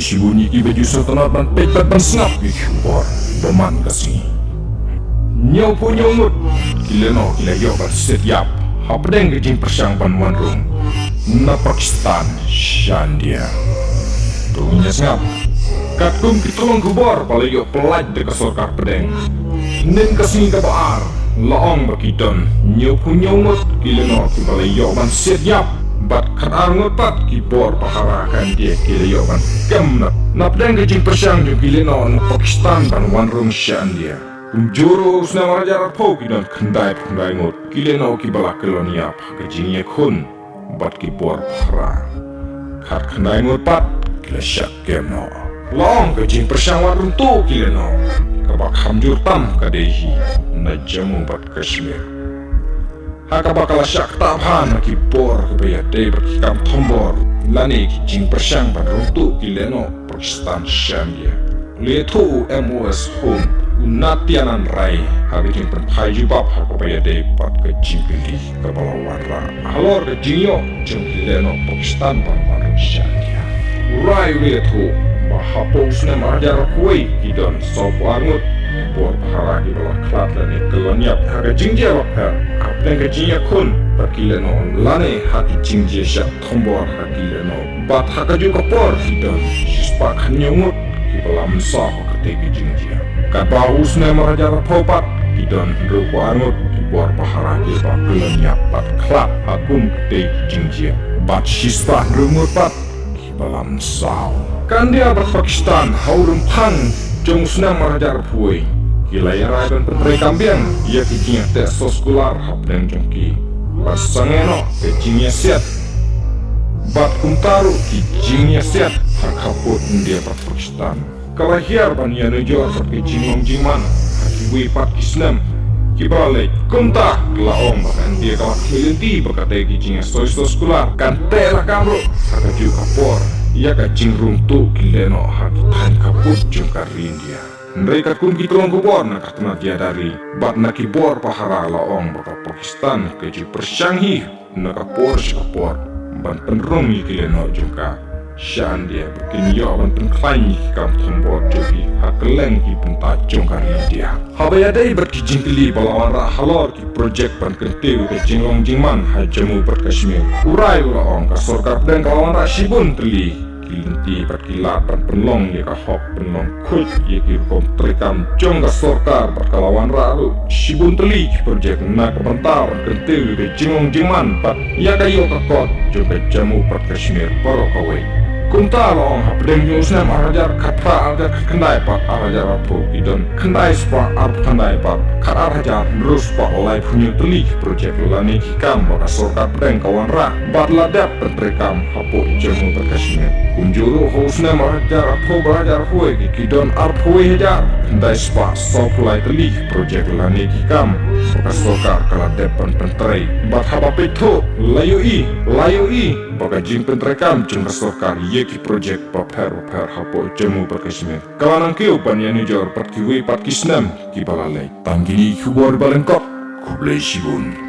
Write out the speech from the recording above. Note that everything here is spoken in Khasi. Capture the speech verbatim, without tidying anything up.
Shibun ïa kiba ju sngewtynnat ban peit bad ban sngap ïa ki khubor ba man ka sngi. Hynñiewphew hynñiew ngut ki lehnoh ki la ïoh ban siat ïap hapdeng ka jingpyrshang ban wan rung na Pakistan sha India. To ngin ïa sngap. Katkum ki tnat khubor ba la ïoh pyllait da ka sorkar pdeng, hynnin ka sngi kaba ar, la ong ba ki don hynñiewphew hynñiew ngut ki lehnoh kiba la ïoh ban siat ïap bad khatar ngut pat ki bor pahara ka India ki la ïoh ban kem na, napdeng ka jingpyrshang jong ki lehnoh na Pakistan ban wan rung sha India. Kumjuh ruh ha u snem ar hajar arphew ki don khyndaiphew khyndai ngut ki lehnoh kiba la kyllon ïap ha ka jingïakhun bad ki bor pahara. Khatkhyndai ngut pat ki la shah kem noh. La ong ka jingpyrshang wan rung tuh ki lehnoh kaba kham jur tam ka dei hi na Jammu bad Kashmir, ha kaba ka la shah ktah bha na ki bor kiba ïadei bad ki kam thombor lane ki jingpyrshang ban rung tuh ki lehnoh Pakistan sha India. U la ïathuh u M O S Home, u Nityanand Rai, ha ka jingpynphai jubab ha kaba ïadei bad ka jingkylli kaba la wanrah halor ka jingïoh jong ki lehnoh Pakistan ban wan rung sha India. U Rai u la ïathuh ba hapoh u snem ar hajar arphew wei ki don sawphew ar ngut ki bor pahara kiba la khlad lane kyllon ïap ha ka jingjia bapher hapdeng ka jingïakhun bad ki lehnoh lane ha ki jingjia shah thombor ha ki lehnoh. Bad ha kajuh ka por ki don shispah khathynñiew ngut kiba la mynsaw ha katei ka jingjia. Katba ha u snem ar hajar arphew pat ki don hynriewphew ar ngut ki bor pahara kiba kyllon ïap bad khlad ha kum katei ka jingjia, bad shispah hynriew ngut pat kiba la mynsaw. Ka India bad Pakistan ha u rymphang jong u snem ar hajar arphew wei ki la ïarai ban pyntrei kam biang ïa ki jingïateh soskular hapdeng jong ki, ban sangeh noh ka jingïasiat bad kumta ruh ki jingïasiat ha khapud India bad Pakistan. Ka la hiar ban ïanujor bad ka jinglong jingman ha kiwei pat ki snem kiba la leit. Kumta ka la ong ba ka India ka la khlei lynti ba katei ka jingïasoi soskular kan teh lakam ruh ha kajuh ka por ïa ka jingrung tuh ki lehnoh ha ki thaiñ khapud jong ka ri India. Hynrei katkum ki tnat khubor na ka tnat ïada ri bad na ki bor pahara la ong ba ka Pakistan ka ju pyrshang hi na ka por sha ka por ban pynrung ïa ki lehnoh jong ka sha India ba kin ïoh ban pynkhlaiñ ïa ki kam thombor jong ki ha kylleng ki bynta jong ka ri India. Haba ïadei bad ki jingkylli ba la wanrah halor ki projek ban kyntiew ïa ka jinglong jingman ha Jammu bad Kashmir, u Rai u la ong ka sorkar pdeng ka la wanrah shibun tylli ki lynti bad ki lad ban pynlong ïa ka hok pynlong khuid ïa ki rukom treikam jong ka sorkar bad ka la wanrah ruh shibun tylli ki projek na ka bynta ban kyntiew ïa ka jinglong jingman bad ïa ka ïoh ka kot jong ka Jammu bad Kashmir baroh kawei. Kumta la ong hapdeng jong u snem ar hajar khatphra, ar hajar khatkhyndai bad ar hajar arphew ki don khyndai spah arphew khyndai bad khatar hajar hynriew spah laiphew hynñiew tylli ki projek lane ki kam ba ka sorkar pdeng ka wanrah bad la dep pyntreikam hapoh Jammu bad Kashmir. Kumjuh ruh ha u snem ar hajar arphew bad ar hajar arphew wei ki don arphew wei hajar khyndai spah sawphew lai tylli ki projek lane ki kam ba ka sorkar ka la dep ban pyntrei. Bad haba peit thuh la ïohi, la ïohi ba ka jingpyntreikam jong ka sorkar ïa ki projek bapher bapher hapoh Jammu bad Kashmir ka la nang kiew ban ïanujor bad kiwei pat ki snem kiba la leit. Tang kine ki khubor ba lyngkot. Khublei shibun.